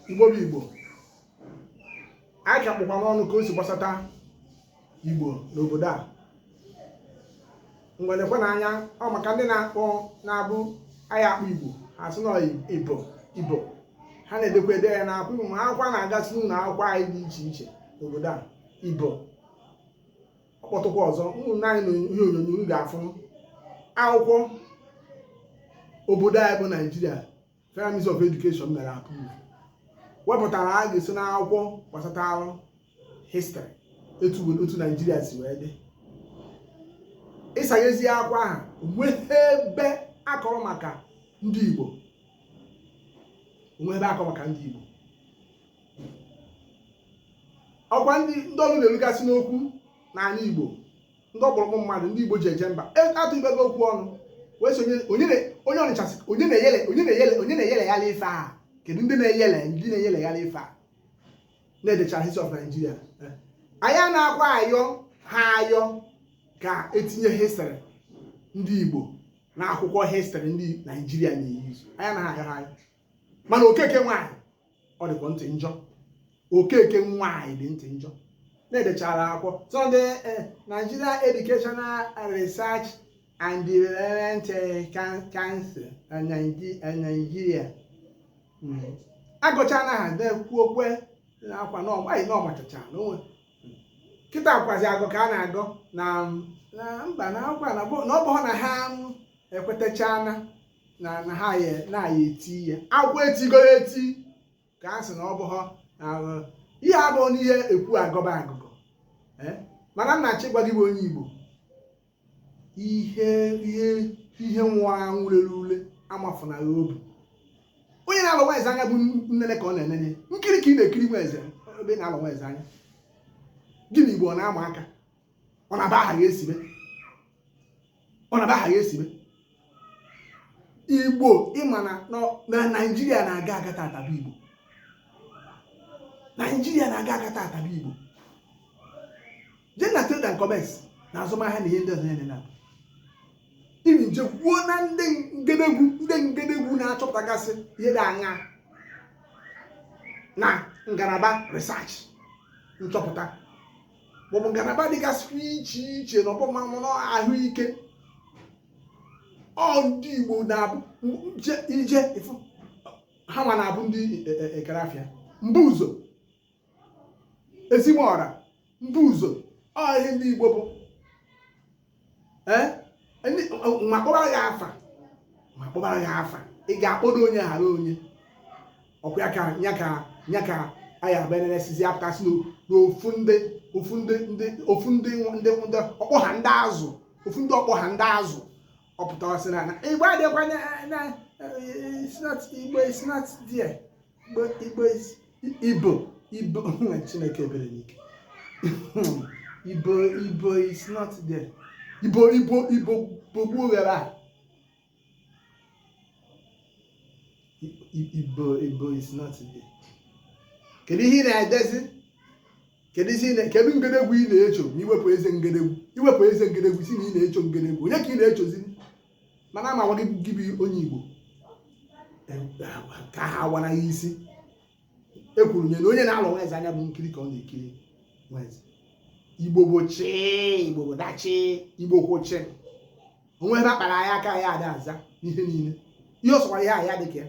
Igbo bụ Igbo, anyị ka kpụkwa n'ọnụ ka o si gbasata Igbo n'obodo a. Ngwa, nekwa n'anya ọ maka ndị na-akpọ na-abụ anyị akpọ Igbo, ha sị na Ibo Ibo. Ha na-edekwa ede ya n'akwụkwọ ma akwụkwọ na-agasị n'ụlọ akwụkwọ anyị dị iche iche n'obodo a. Ibo ọkpọtụkwa ọzọ, ụmụnne anyị na ihe onyonyo unu ga-afụ akwụkwọ obodo anyị bụ Naijiria, Federal Ministry of Education mere approve, wepụtara a ga-esi n'akwụkwọ gbasatara history, etu otu Naijiria si wee dị. Ịsaghezi akwụkwọ ahụ, onweghị ebe akọrọ maka ndị Igbo, onweghị ebe akọrọ maka ndị Igbo. Ọkwa ndị ndị ọnụ na-erugasị n'okwu n'ala Igbo, ndị ọkpụrụkpụ mmadụ, ndị Igbo ji eje mba, atụ ibego okwu ọnụ wee sị onye onye Ọnịcha sị onye na-eyele, onye na-eyele, onye na-eyele ya ife a. Kedu ndị na-eyele, ndị na-eyele ya ife a na-edechara history of Nigeria? Anyị a na-akwa ayọ ha ayọ ka etinye history ndị Igbo na akwụkwọ history ndị Naijiria na-euse. Anyị anaghị ayọ ha ayọ, mana Okeke nwaanyị ọ dịkwa ntị njọ. Okeke nwaanyị dị ntị njọ na-edechara akwụkwọ. So the Nigeria Educational Research and Development Council Nigeria agụcha na ha na-ekwu okwe na akwa na anyị na ọmachacha na onwe kịta kwazi agụ ka a na-agụ na na mba na akwa na na ọ bụ na ha ekwetachana na na ha na-ya eti ya akwụkwọ etigo eti ka a sị na ọ bụghọ na ihe abụọ n'ihe ekwu agọba agụgọ. Mana nna achọ ịgwa gị bụ onye Igbo, ihe ihe ihe nwụrụ anwụ rere ule amafunaghị obi. Onye na-alọ nwa eze anya bụ nnene ka ọ na-enene nkiri ka ị na-ekiri nwa eze ebe ị na-alọ nwa eze anya gị na Igbo ọ na-ama aka, ọ na-aba aha ya esibe, ọ na-aba aha ya esibe. Igbo ịma na na Naijiria na-aga aga tata bụ Igbo. Naijiria na-aga aga tata bụ Igbo. Jee na trade and commerce na azụmahịa na ihe ndị ọzọ niile na iri nje kwuo na ndị ngedegwu, ndị ngedegwu na-achọpụtagasị ihe dị aṅa na ngalaba research, nchọpụta, maọbụ ngalaba dịgasị iche iche na ọbụmamụ na ahụike. Ọ ndị Igbo na-abụ ije ịfụ ha nwa na-abụ ndị ekere afịa mbụ ụzọ ezigbo ọra mbụ ụzọ. Ọ ihe ndị Igbo bụ ma kpọbara gị afa, ma kpọbara gị afa, ị ga-akpọdo onye ghara onye ọkwa ya ka ya ka ya ka anyị abịa na-esizi apụtasị n'ofu ndị ofu ndị ndị ofu ndị ndị ndị ọkpọ ha ndị azụ, ofu ndị ọkpọ ha ndị azụ ọpụtasị na Igbo adịkwa na it's not Igbo, it's not there. Igbo, Igbo is Igbo, Igbo. Chineke ebere n'ike. Igbo, Igbo is not there. Igbo, Igbo, Igbo bogbuo ghara. Igbo, Igbo is not there. Kedu ihe ị na-edezi? Kedu isi kedu ngedegwu ị na-echo ma iwepụ eze ngedegwu, iwepụ eze ngedegwu si na ị na-echo ngedegwu onye ka ị na-echozi? Mana ama gwa gị, gị bụ onye Igbo, ka ha wanaghị isi ekwuru nye na onye na-alọ nwa eze anya bụ nkiri ka ọ na-ekiri nwa eze. Igbo bụ chi, Igbo bụ dachi, Igbo kwụchi onwe ebe akpara anyị aka ya ada aza n'ihe niile ihe ọ sọkwara ihe a ya dị ka ya.